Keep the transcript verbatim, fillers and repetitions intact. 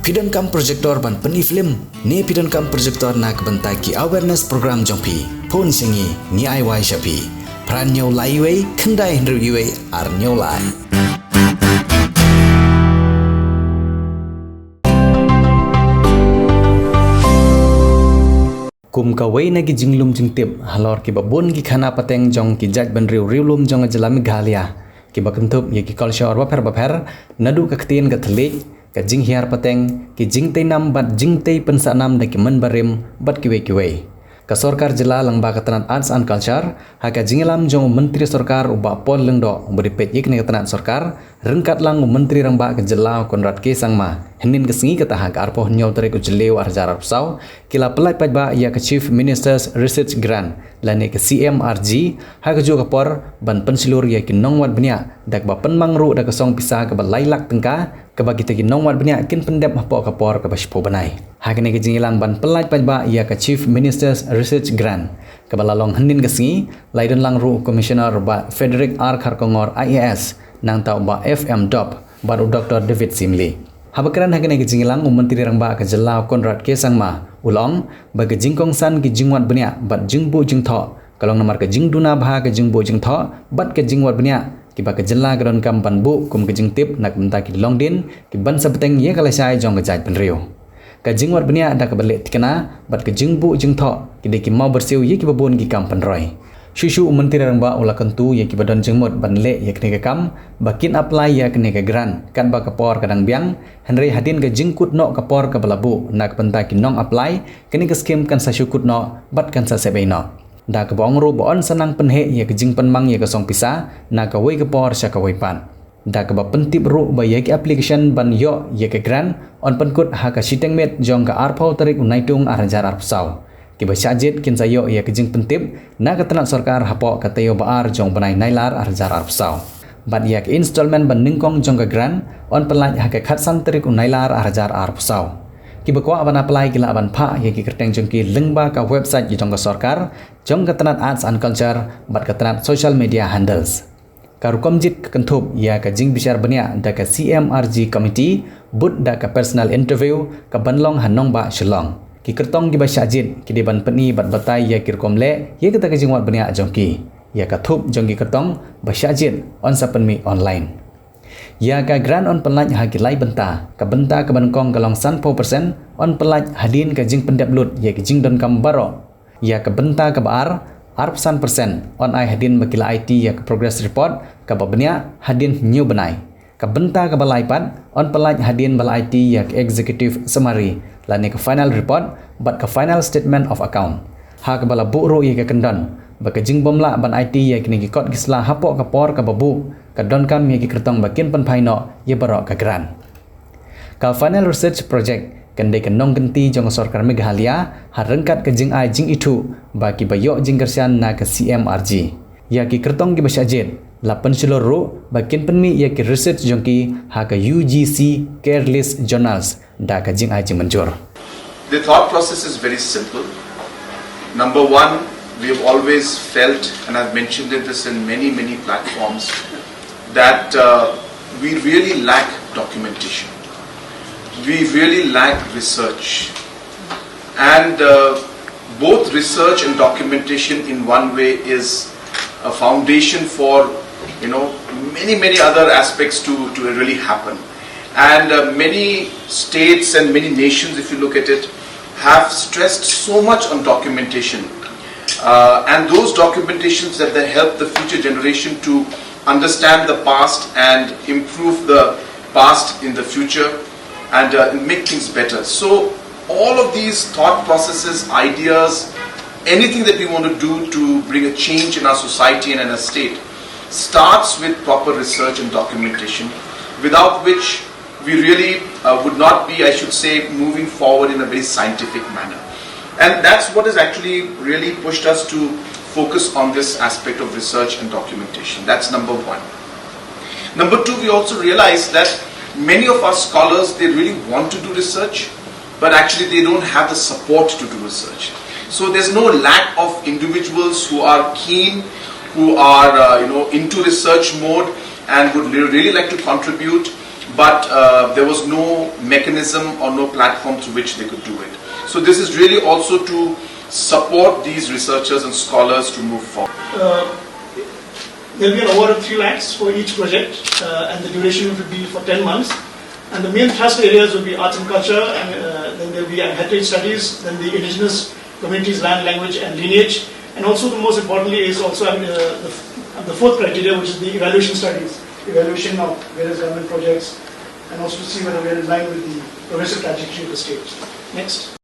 Phi donkam projector ban pyni film ne phi donkam projector na ka bynta ki awareness program jong phi? Phone sha ngi, ngi ai wai sha phi. Phra hynñiew lai wei, khyndai hynriew wei, ar hynñiew lai. Kum kawei na ki jinglum jingtip halor kiba bun ki khana pateng jong ki jaitbynriew riewlum jong ka jylla Meghalaya, kiba kynthup ïa ki culture bapher bapher, naduh ka ktien ka thylliej, ka jinghiar pateng, ki jingtei nam bad jingtei pynsahnam da ki mynbarim bad kiwei kiwei. Ka sorkar jylla lyngba ka tnat Arts and Culture, ha ka jingïalam jong u Myntri Sorkar u Bah Paul Lyngdoh, uba dei peit ïa kane ka tnat sorkar, ryngkat lang u Myntri Rangbah ka jylla u Conrad K Sangma, hynnin ka sngi, kata ha ka arphew hynñiew tarik u Jylliew ar hajar arphew saw, ki la pyllait paidbah ïa ka Chief Minister's Research Grant lane ka C M R G, ha kajuh ka por ban pynshlur ïa ki nongwad bniah da kaba pynmang ruh da ka song pisa kaba lai lak tyngka, kaba kita ki nongwad bniah kin pyndep hapoh ka por kaba shiphew bnai. Ha kane ka jingïalang ban pyllait paidbah ïa ka Chief Minister's Research Grant, kaba la long hynnin ka sngi, la ïadon lang ruh u Commissioner Bah Frederick R Kharkongor I A S, nangta u Bah F M Dop bad u Doktor David Simli. Haba kren ha kane ka jingïalang, u Myntri Rangbah ka jylla u Conrad K Sangma u la ong ba ka jingkongsan ki jingwad bniah bad jingbuh jingthoh ka long namar ka jingduna bha ka jingbuh jingthoh bad ka jingwad bniah kiba ka jylla ka donkam ban buh kum ka jingtip na ka bynta ki longdien kiban sa bteng ïa ka lashai jong ka jaitbynriew. Ka jingwad bniah da kaba leh thikna bad ka jingbuh jingthoh ki dei ki mawbyrsiew ïa kiba bun ki kam pynroi. Shuh shuh u Myntri Rangbah u la kyntu ïa kiba don jingmut ban leh ïa kane ka kam ba kin apply ïa kane ka grant katba ka por ka dang biang, hynrei hadien ka jingkut noh ka por kaba la buh na ka bynta ki nong apply, kane ka skim kan sa shu kut noh bad kan sa sep ei noh. Da kaba ong ruh ba yn sa nang pynheh ïa ka jingpynmang ïa ka song pisa na kawei ka por sha kawei pat. Da kaba pyntip ruh ba ïa ki application ban ïoh ïa ka grant yn pynkut ha ka shiteng miet jong ka arphew tarik u Naitung ar hajar arphew saw. Kiba shah jied kin sa ïoh ïa ka jingpyntip na ka tnat sorkar hapoh ka taïew ba ar jong u bnai Nailar ar hajar arphew saw. Bad ïa ka installment ba nyngkong jong ka grant yn pyllait ha ka khatsan tarik u Nailar ar hajar arphew saw. Kiba kwah ban apply ki lah ban phah ïa ki kyrteng jong ki lyngba ka website jong ka sorkar, jong ka tnat Arts and Culture bad ka tnat social media handles. Ka rukom jied ka kynthup ïa ka jingbishar bniah da ka C M R G committee, bud da ka personal interview kaban long ha nongbah Shillong. Ki kyrtong kiba shah jied ki dei ban pyni bad batai ïa ki rukom leh ïa kata ka jingwad bniah jong ki. Ïa ka thup jong ki kyrtong ba shah jied yn sa pynmih online. Ïa ka grant yn pyllait ha ki lai bynta. Ka bynta kaba nyngkong ka long sanphew percent, yn pyllait hadien ka jingpyndep lut ïa ki jingdonkam baroh. Ïa ka bynta kaba ar, arphew san percent, yn ai hadien ba ki la aiti ïa ka progress report kaba bniah hadien hynñiew bnai. Ka bynta kaba lai pat yn pyllait hadien ba la aiti ïa ka executive summary lane ka final report bad ka final statement of account. Ha kaba la buh ruh ïa ka kyndon ba ka jingbymlah ban aiti ïa kine ki kot ki sla hapoh ka por kaba buh ka donkam ïa ki kyrtong ba kin pynphai noh ïa baroh ka grant. Ka Final Research Project kan dei ka nongkynti jong ka sorkar Meghalaya ha ryngkat ka jingai jingithuh ba kiba ïoh jingkyrshan na ka C M R G. Ïa ki kyrtong kiba shah jied la pynshlur ruh ba kin pynmih ïa ki research jong ki ha ka U G C Care List Journals da ka jingai jingmynjur. The thought process is very simple. Number one, we have always felt, and I've mentioned this in many, many platforms, that uh, we really lack documentation. We really lack research. And uh, both research and documentation, in one way, is a foundation for, you know, many, many other aspects to, to really happen. And uh, many states and many nations, if you look at it, have stressed so much on documentation. Uh, and those documentations that they help the future generation to understand the past and improve the past in the future and uh, make things better. So all of these thought processes, ideas, anything that we want to do to bring a change in our society and in our state starts with proper research and documentation, without which we really uh, would not be, I should say, moving forward in a very scientific manner. And that's what has actually really pushed us to focus on this aspect of research and documentation. That's number one. Number two, we also realize that many of our scholars, they really want to do research, but actually they don't have the support to do research. So there's no lack of individuals who are keen, who are uh, you know into research mode and would really like to contribute, But uh, there was no mechanism or no platform through which they could do it. So this is really also to support these researchers and scholars to move forward. Uh, there'll be an award of three lakhs for each project, uh, and the duration will be for ten months. And the main thrust areas will be arts and culture, and uh, then there'll be heritage studies, then the indigenous communities, land, language, and lineage. And also, the most importantly, is also, I mean, uh, the, the fourth criteria, which is the evaluation studies, evaluation of various government projects, and also to see whether we are in line with the progressive trajectory of the state. Next.